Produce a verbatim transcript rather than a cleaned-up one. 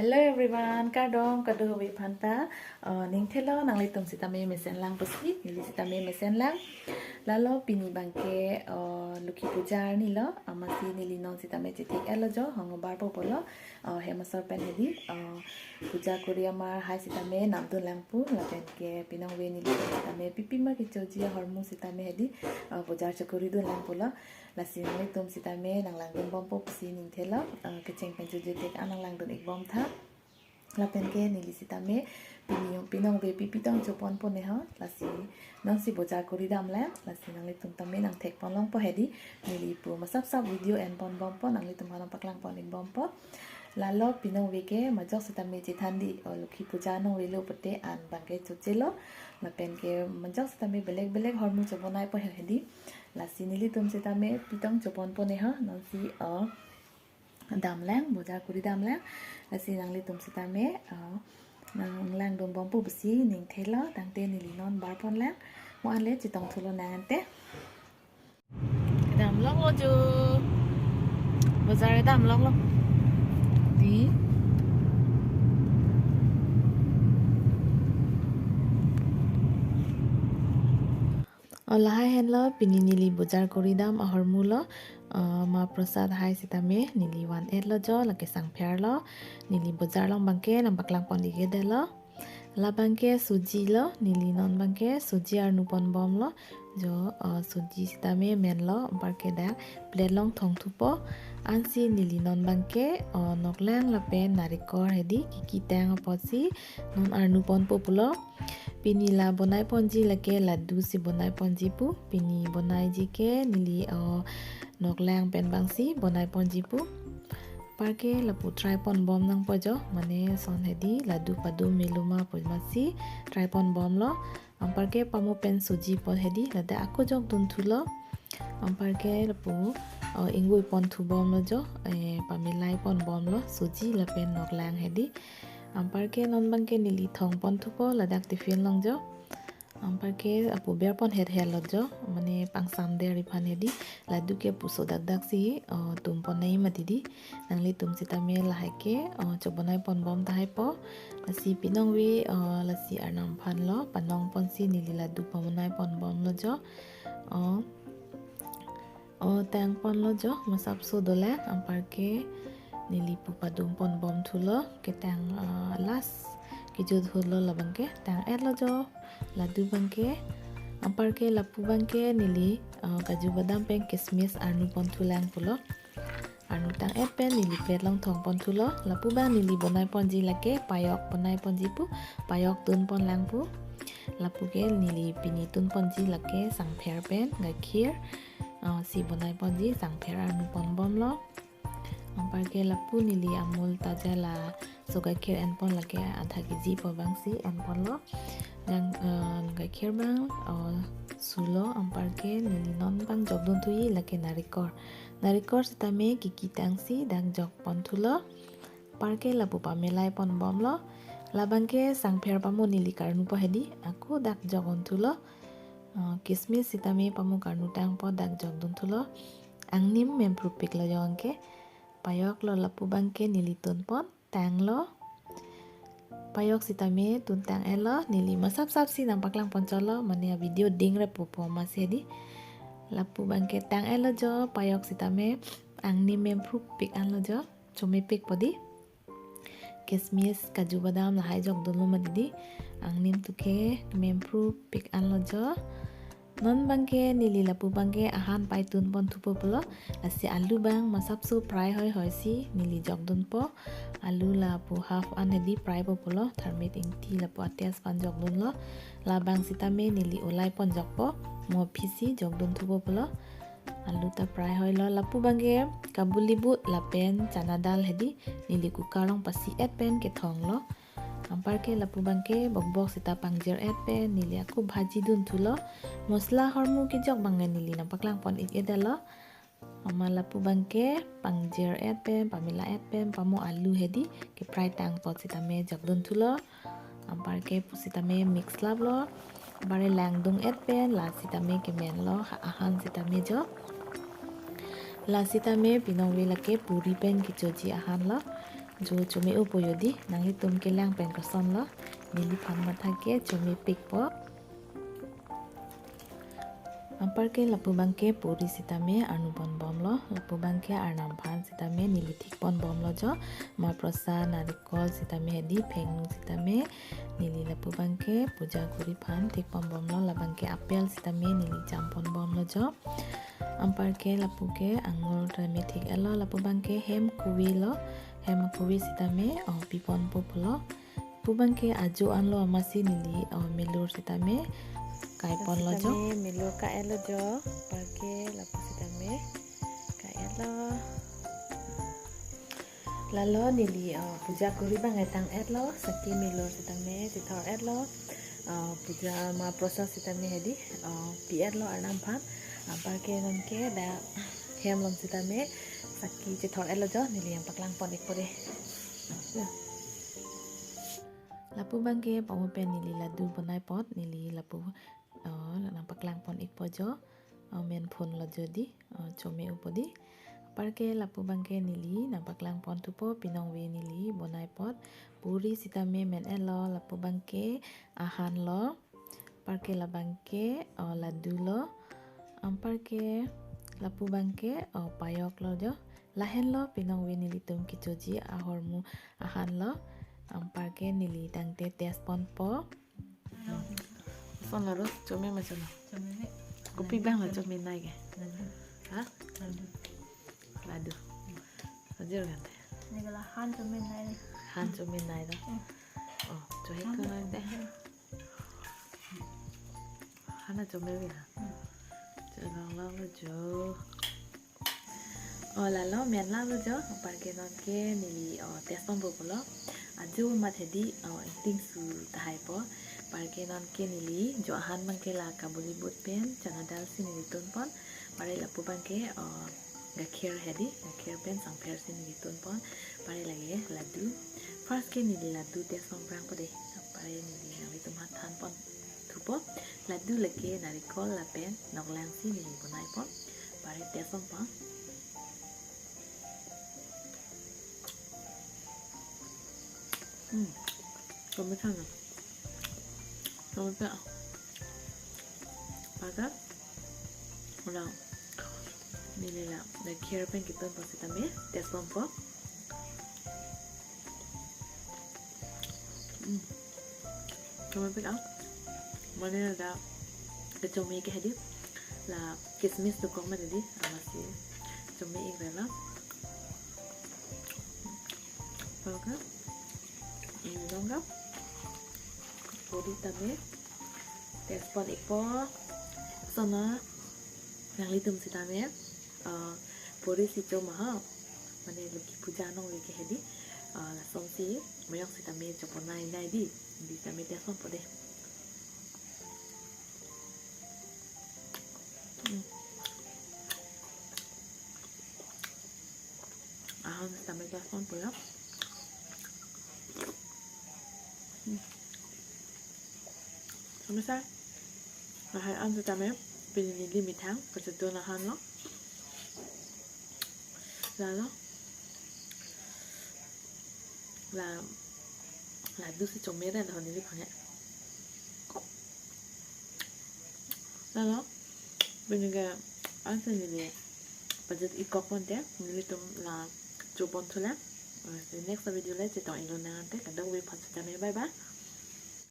Hello everyone, kardom kadokave aphanta. Uh, ningthelo nanglitum sitame mesen lang pusi, neli sitame mesen lang. Lalo pini abangke, uh, Lokhi Puja arni lo, amatsi neli non sitame chethek-etlo jo, hong barpo pulo, uh, hem asor pen hedi, uh, puja kori amar hai sitame namdun lang pu, lapen ke pinongve neli sitame pipima kechoji ahormu sitame hedi, uh, puja chokori dun lang pulo. Lasi nanglitum sitame nanglangdun bompo pusi ningthelo, uh, kecheng pen choji thek an nanglangdun ik bom tha. Lapen ke neli sitame pini pinongve pipi tong choponpo ne ho. Lasi nonsi puja kori dam lang. Lasi nanglitum tame nangthek pon longpo hedi. Neli pu masap sap video en pon bompo, nanglitum aphan paklang pon ik bompo. Lalo pinongve ke majok sitame chethan di, o Lokhi Puja nongvelo pute an abangke chochelo. Lapen ke majok sitame belek belek hormu chobonaipo hedi. Lasi nelitum sitame pi tong choponpo ne ho. Nonsi, o, dam lang, puja kori dam lang. Lasi nanglitum sitame, uh, nanglangdun bompo pusi ningthelo, tangte neli non bar pon lang. Mo anle chetong thulo nang ante. Dam longlo jo. Puja dam longlo. Di. O lahai henlo, pini neli puja kori dam ahormu lo, uh, ma prasad hai sitame neli van-etlo jo, lake sangpher lo, neli puja along abangke nangpaklang pon ik-etlo. La abangke suji lo, neli non abangke suji arnu pon bomlo jo, uh, suji sitame menlo, anparke dak plate along thong thupo, ansi neli non abangke, uh, noklang lapen narikol hedi kiki tang apotsi non arnu ponpo pulo. Pini la bonai ponji lake laddu si bonai ponji pu. Pini bonaiji ke neli, o, noklang pen abangsi bonai ponji pu. Anparke lapu try pon bom nangpo jo, mane son hedi laddu padum melu ma pu amatsi try pon bomlo. Anparke pamo pen suji apot hedi ladak ako jokdun thulo. Anparke lapu, o, ingvoi pon thu bomlo jo, eh, pamelai pon bomlo suji lapen noklang hedi. Anparke non abangke neli thong pon thupo ladak tiffin along jo. Anparke apu ber pon het het lo jo, mane pangsam der aphan hedi, laddu ke puso dak dak si, o, tum pon nai mati di. Nanglitum sitame lahai ke, o, chobonai pon bom tahai po. Lasi pinongve, o, lasi arnam aphan lo, panong ponsi neli laddu pamonai pon bomlo jo. O, o, tang ponlo jo, masap so dolang, anparke neli pu padum pon bom thulo, ketang, ah, last kejut thulo la abangke, tang-etlo jo, laddu abangke, anparke lapu abangke neli, ah, kaju badam pen kismis arnu pon thulang pulo. Arnu tang-et pen neli plate along thong pon thulo, lapu abang neli bonai ponji lake, payok bonai ponji pu, payok tun pon lang pu. Lapu ke neli pini tun ponji lake sangpher pen gakhir, ah, si bonai ponji sangpher arnu pon bomlo. Anparke lapu neli Amul Taja laso gakhir en pon lake adha kg pu abangsi en ponlo. Nang, ah, gakhir abang, ah, sulo, anparke neli non abang jokdun thuji lake narikol. Narikol sitame kiki tangsi dak jok pon thulo. Anparke lapu pamelai pon bomlo. La abangke sangpher pamo neli karnu po hedi, ako dak jokdun thulo. Ah, kismis sitame pamo karnu tangpo dak jokdun thulo. Angnim mempru piklo jo anke. Payok lo lapu abangke neli tun pon, tanglo. Payok sitame tun tang-etlo, neli masap sap si nangpaklang pon chotlo, mane a video ding rap pupo amatsi di. Lapu abangke tang-etlo jo, payok sitame angnim mempru pik anlo jo, chomepik po di. Kismis, kaju badam lahai jokdunlo mati di. Angnim tu ke mempru pik anlo jo. Non abangke neli lapu abangke ahan pai tun pon thupo pulo. Lasi alu abang masap so fry hoi hoi si neli jokdunpo. Alu lapu half an hedi fry po pulo. Tharmit ingti lapu a-taste aphan jokdunlo. La abang sitame neli ulai pon jokpo. Mo aphi si jokdun thupo pulo. Alu ta fry hoilo, lapu abangke kabuli but lapen chana dal hedi neli cooker along pasi-et pen kethonglo. Anparke lapu abangke bokbok sita pangjir-et pen neli ako bhaji dun thulo. Masala hormu kejok abang neli nangpaklang pon ik-etlo. Amat lapu abangke pangjir-et pen, pamela-et pen, pamo alu hedi ke fry tang apot sitame jokdun thulo. Anparke pusitame mix laplo. Bare langdung-et pen la sitame kemenlo, ha ahan sitame jo. La sitame pinongve lake puri pen kechoji ahan lo. Jo chome-o po jo dei, nanglitum kelang pen kosonlo, neliphan matha ke chomepikpo. Anparke lapu abangke puri sitame arnu ponbomlo, lapu abangke arnam aphan sitame neli thik ponbomlo jo, mahaprasad, narikol sitame hedi, phengnu sitame, neli lapu abangke puja kuri aphan thik ponbomlo, labangke apple sitame neli cham ponbomlo jo. Anparke lapu ke angur tame thik-etlo, lapu abangke hem kuvelo, hem kuve sitame, o, pi ponpo pulo. Lapu abangke ajo anlo amatsi neli, o, milur sitame kai ponlo jo. Sitame milur ka-etlo jo, anparke lapu sitame ka-etlo. Lalo neli, o, puja kuri abang etang-etlo, saki milur sitame chethor-etlo, o, puja mahaprasad sitame hedi, o, pi-etlo arnam aphan, anparke nonke dak hem along sitame saki chethor-etlo jo, neli nangpaklang pon-ikpo dei. Lapu abangke pamo pen neli ladu bonai apot, neli lapu, o, nangpaklang pon-ikpo jo, o, men phunlo jo dei, o, chome-o po dei. Anparke lapu abangke neli nangpaklang ponthupo, pinong ave neli bonai apot. Puri sitame men-etlo, lapu abangke ahanlo. Anparke labangke, o, ladulo. Anparke lapu abangke, o, payoklo jo. Lahenlo pinong ave nelitum kechoji ahormu ahanlo. Anparke neli tangte test ponpo. Kosonlo ro, chome ma chome? Chome. Kopi abang la chomenei ke? Ladu. Ha? Ladu. Ladu. Ajir kan te. Neli ke la han chomenei. Han chomenei do. Hmm. O, chohe ko nang te. Han chome ave ha. Hmm. Chelong long lo jo. O, lalo men lalo jo, anparke nonke neli, o, test ponpo pulo. Ajo amat hedi, o, ingting su tahai po. Anparke nonke neli jo ahan abangke la kabuli but pen chana dal si neli tun pon. Anpare lapu abangke, o, gakhir hedi, gakhir pen sangpher si neli tun pon. Anpare lake ladu. First ke neli ladu test pon prangpo dei. Anpare neli nanglitum aphan than ponthupo. Ladu lake narikol lapen noklang si neli bonai pon. Anpare test ponpo. Hmm. Chome than. Chomepik. Pada. Ulang. Neli la gakhir pen ketunpo sitame test ponpo. Hmm. Chomepik ah. Mane dak kechome ke hedi. La kismis dokok mati dei, amatsi chome-ikrelo. Oke. Ini dong ka. Puri tame test pon-ikpo. Kosonlo nanglitum sitame, eh, puri si choma ho. Mane Lokhi Puja anong ave ke hedi, eh, lasonsi meyok sitame choponai nai dei. Dei sitame test ponpo dei. Hmm. Ahan sitame test ponpo ya. Hmm. Pemirsa, lahai an sitame pini neli methang kachetun ahanlo. Lalo. La, ladu si chomeret ho neliphan ke. Lalo, pini ke ansi neli pajut-ikkok ponte, nelitum la choponthu lang. Next video le chetong-ik lonang ante, kadokave aphan sitame bye bye.